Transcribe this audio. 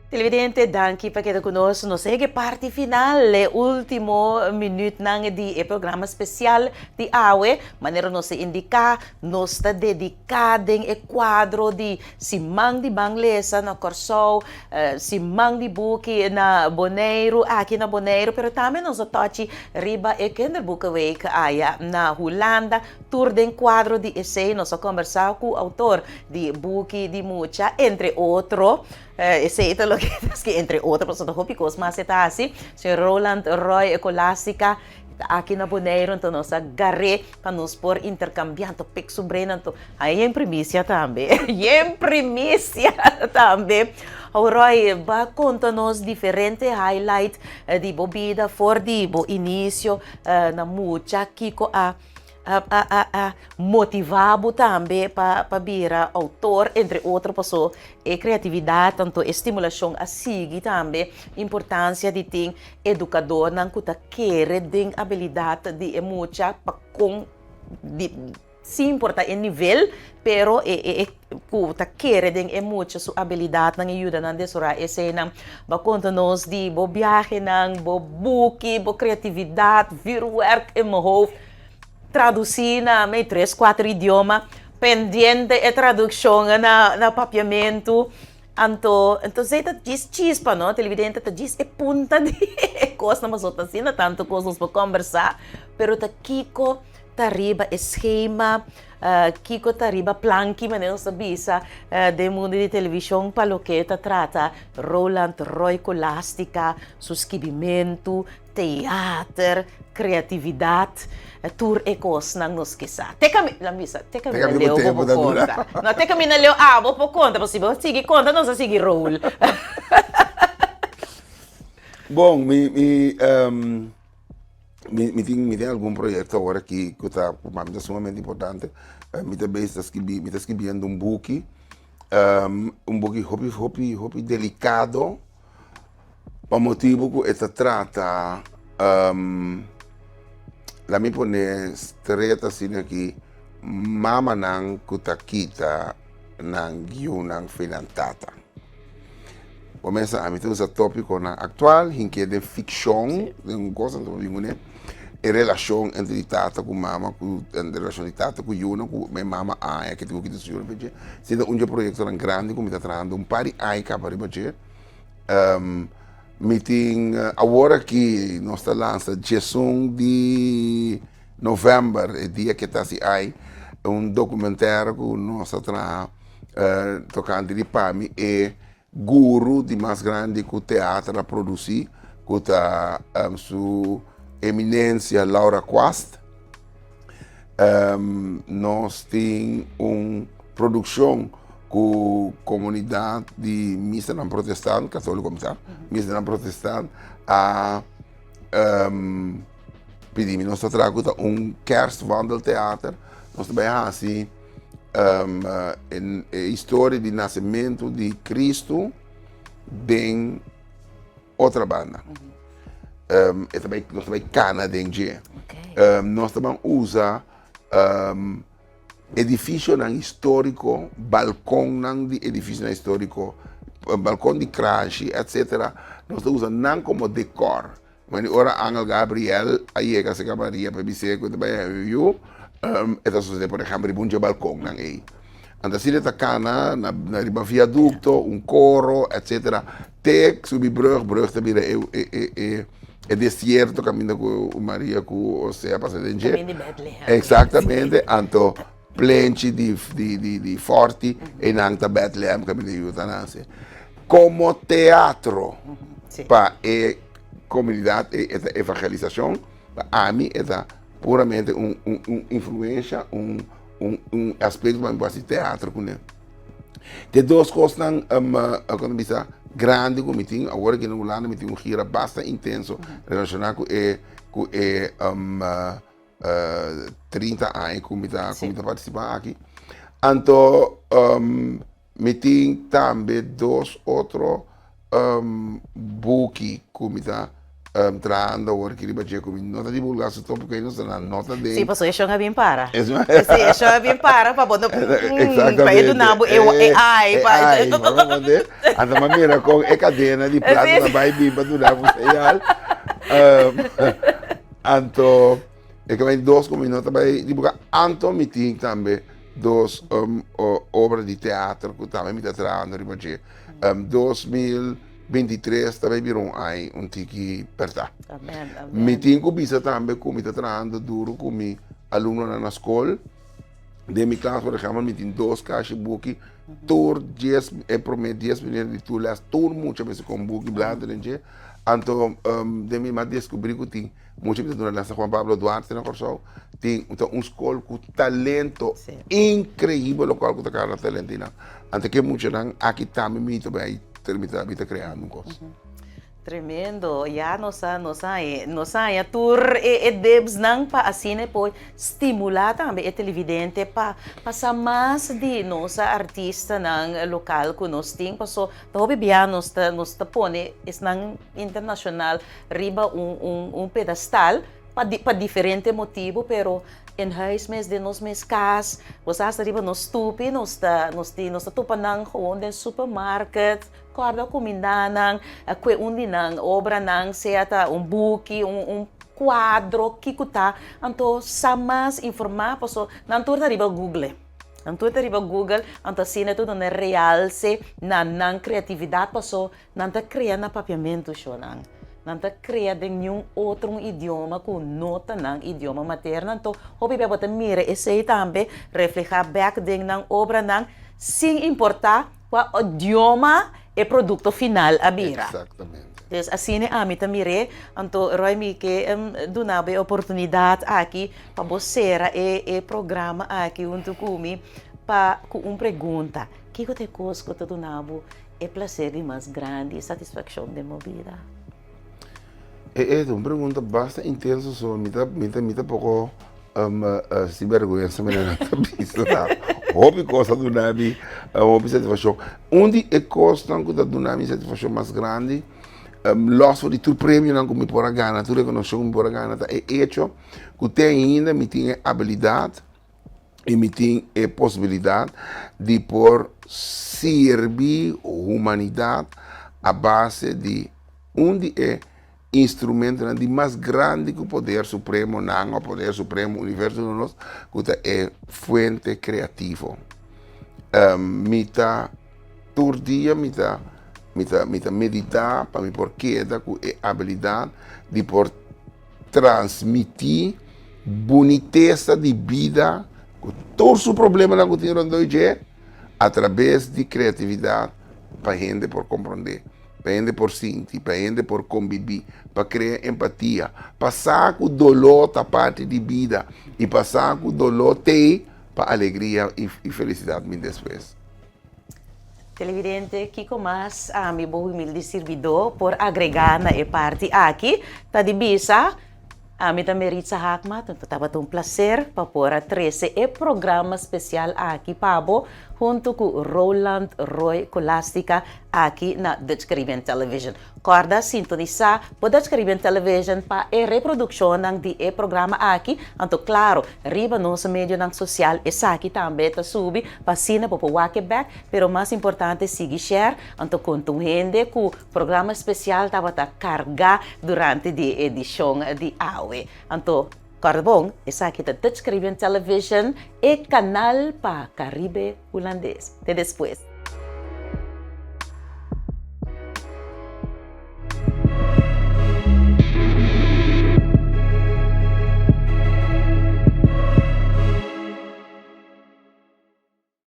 Televidente, danki pa keda ku nos. Nos a yega e parti final, e último minütnan di e programa spesial di awe. Manera nos a indiká, nos ta dediká den e kuadro di Siman di Ban Lesa na Kòrsou, Siman di Buki na Boneiru, aki na Boneiru, pero tambe nos a tòchi riba e Kinderboekenweek aya na Hulanda. Tur den kuadro di esei nos a kòmbersá ku outor di buki di mucha, entre otro, Esei ta loke ta ski entre otro pasobra ta hopi kos mas e ta hasi. Señor Roland Roy Colastica ta aki na Boneiru anto nos a gar'é pa nos por interkambiá anto pek su brain anto haña yen primisia tambe yen primisia tambe. Awor Roy bo a konta nos diferente highlight di bo bida for di bo inisio na mucha kiko a a motivá bo tambe pa bira outor, entre otro paso e kreatividat tanto e stimulashon a sigui tambe importansia di tin edukadornan ku ta kere den abilidat di e mucha pa kon di sin importa e nivel pero e ku ta kere den e mucha su abilidatnan i yuda nan desorá eseinan. Bo a konta nos di bo biahenan, bo buki, bo kreatividat, vuurwerk in mijn hoofd, tradusí na mei tres kuater idioma, pendiente e tradukshon na papiamentu. Anto, entonces ei ta djis chispa, no? Televidente ta djis e punta di e kosnan, pasobra ta asina tantu kos nos por kòmbersá, pero ta kiko ta riba e schema, Kiko ta riba planki, manera nos ta bisa den mundu di televishon pa loke ta trata Roland Roy Colastica, su skibimentu, teater, kreatividat, tur e kosnan nos ke sa. Te kami, laat mi bisa, te kaminda leu bo por konta. No, te kaminda leu abo por konta, pasobra si bo sigui konta nos a sigui rol. Bon, mi, mi. Mi mi tin mi tin algun proyekto awor aki ku ta ku pa mi ta sumamente importante. Mi ta bezig ta skibi mi ta skibiendo un buki, un buki hopi hopi hopi delikado pa motibu ku e ta trata laat mi pone stret asina aki mamanan ku ta kita nan yunan fi nan tata. Bo mester ami ta usa tópikonan aktual, hink'é den fikshon, den un kos, anto bo bin kuné e relashon entre di tata ku mama, ku e relashon di tata ku yunan, ku e mama haña ke tin ku kita su yunan pa dje. Esei ta un di e proyektonan grandi ku mi ta trahando un par di aña kaba riba dje. Mi tin awor aki nos ta lansa diesun di novèmber, e dia ke ta hasi ai, un dokumentèr ku nos a traha. Tokante di pa mi e guru di mas grandi ku teater a produsí, ku ta su eminensia Laura Quast. Nos tin un produkshon ku komunidat di misanan protestant, katóliko mi sa, misanan protestant a pidi mi. Nos ta traha ku ta un kerstwandeltheater. Nos ta bai hasi. E historia di nasementu di Kristu den otra banda. E ta bai, nos ta bai kana den dje. Nos ta ban usa edifisionan históriko, balkonnan di edifisionan históriko, balkon di Kranshi, etsetera. Nos ta usa nan komo dekor. Wani ora angel Gabriel a yega serka Maria pa bis'é ku e ta bai haña un yu, e ta sosodé por ehèmpel riba un dje balkonnan ei. Anto asina e ta kana na riba viadukto, un koro, etsetera, te subi brùg, brùg ta bira e e desierto kaminda ku Maria ku Hosé a pasa den dje. Kaminda di Bètlehem. Eksaktamente, anto plenchi di fòrti einan ta Bètlehem kaminda e yu ta nase. Komo teatro pa e komunidat e ta evangelisashon, pa ami e ta puramente un un influensha, un un aspekto pa mi por hasi teatro kuné. Te dos kosnan ku ta bisa grandi ku mi tin awor aki na Hulanda mi tin un gira basta intenso relashoná ku e ku e 30 aña ku mi ta ku mi ta partisipá aki. Anto mi tin tambe dos otro buki ku mi ta. Trahando awor aki riba dje ku mi no ta divulgá su tópiko ei, nos ta na nota den. Sí, pasobra e shon a bin para. Sí, e shon a bin para pa bo no, pa e duna bo e ai. E ai, pa bo mande. Anto mi a mira kon e kadena di plata ta bai bin pa duna bo señal. Anto e ke bai dos ku mi no ta bai divulgá. Anto mi tin tambe dos obra di teatro ku tambe mi ta trahando riba dje. 2023 ta bai bira un ai un tiki pèrtá. Mi tin ku bisa tambe ku mi ta trahando duru ku mi alumnonan na skol. Den mi klas, por ehèmpel, mi tin dos kashi buki. Tur dies, e promé dies minuto di tur lès, tur mucha mester kon buki blanta den dje. Anto den mi a deskubrí ku tin mucha mi ta duna lès na Juan Pablo Duarte na Kòrsou. Tin ta un skol ku talento inkreibel lokual ku ta kara talento einan. Anto ke muchanan aki tambe mi ta bai mi ta mi ta kreando un kos. Tremendo, ya nos a nos a nos a haña tur e e debsnan pa asina e por stimulá tambe e televidente pa pa sa mas di nos artistanan lokal ku nos tin paso ta hopi bia nos ta nos ta pone esnan internashonal riba un un un pedestal pa pa diferente motibu pero in huis mes den nos mes kas bo sa hasta riba nos stupi nos ta nos tin nos ta topa nan gewoon den supermarket. Kòrda kuminda nan, kue un di nan obranan, sea ta un buki, un un kuadro, kiko ta, anto sa mas informá paso nan tur ta riba Google, nan tur ta riba Google, anto asina tur duna realse na nan kreatividat paso nan ta krea na papiamentu shownan, nan ta krea den niun otro un idioma ku no ta nan idioma materno, anto hopi bia bo ta mira esei tambe reflehá bèk den nan obranan sin importá Kua idioma e produkto final a bira. Exactamente. Dus asina ami ta mir'é. Anto Roy mi ke duna bo e oportunidat aki pa bo sera e e programa aki huntu ku mi pa ku un pregunta. Kiko ta e kos ku ta duna bo e plaser di mas grandi, e satisfakshon den bo bida? E e ta un pregunta basta intenso so mi ta mi ta mi ta poko sin bergwensa mi nan ta bisa ta hopi kos a duna mi hopi satisfakshon. Un di e kosnan ku ta duna mi satisfakshon mas grandi lòs for di tur premionan ku mi por a gana tur rekonoshon ku mi por a gana ta e echo ku te ainda mi tin e abilidat i mi tin e posibilidat di por sirbi humanidat a base di un di e instrumentonan di mas grandi ku poder supremonan òf poder supremo universo duna nos ku ta e fuente kreativo. Mi ta tur dia mi ta mi ta mi ta meditá pa mi por keda ku e abilidat di por transmití bunitesa di bida ku tur su problemanan ku tin rondó dje atrabes di kreatividat pa hende por komprondé, pa hende por sinti, pa hende por kombibí, pa krea empatia, pa sa ku doló ta parti di bida i pa sa ku doló t'ei pa alegria i felisidat bin despues. Televidente, kiko mas ami bo humilde sirbidó por agregá na e parti aki? Ta di bisa, ami ta Meritza Haakmat, tabata un plaser pa por a trese e programa spesial aki pa bo huntu ku Roland Roy Colastica aki na Dutch Caribbean Television. Kòrda sintonisá bo Dutch Caribbean Television pa e reprodukshonnan di e programa aki, anto klaro, riba nos medionan sosial esaki tambe ta subi pa asina bo por wak e bèk, pero mas importante sigui share, anto konta un hende ku programa spesial tabata kargá durante di e edishon di awe. Anto kòrda bon, esaki ta Dutch Caribbean Television, e kanal pa Karibe Hulandes. Te despues.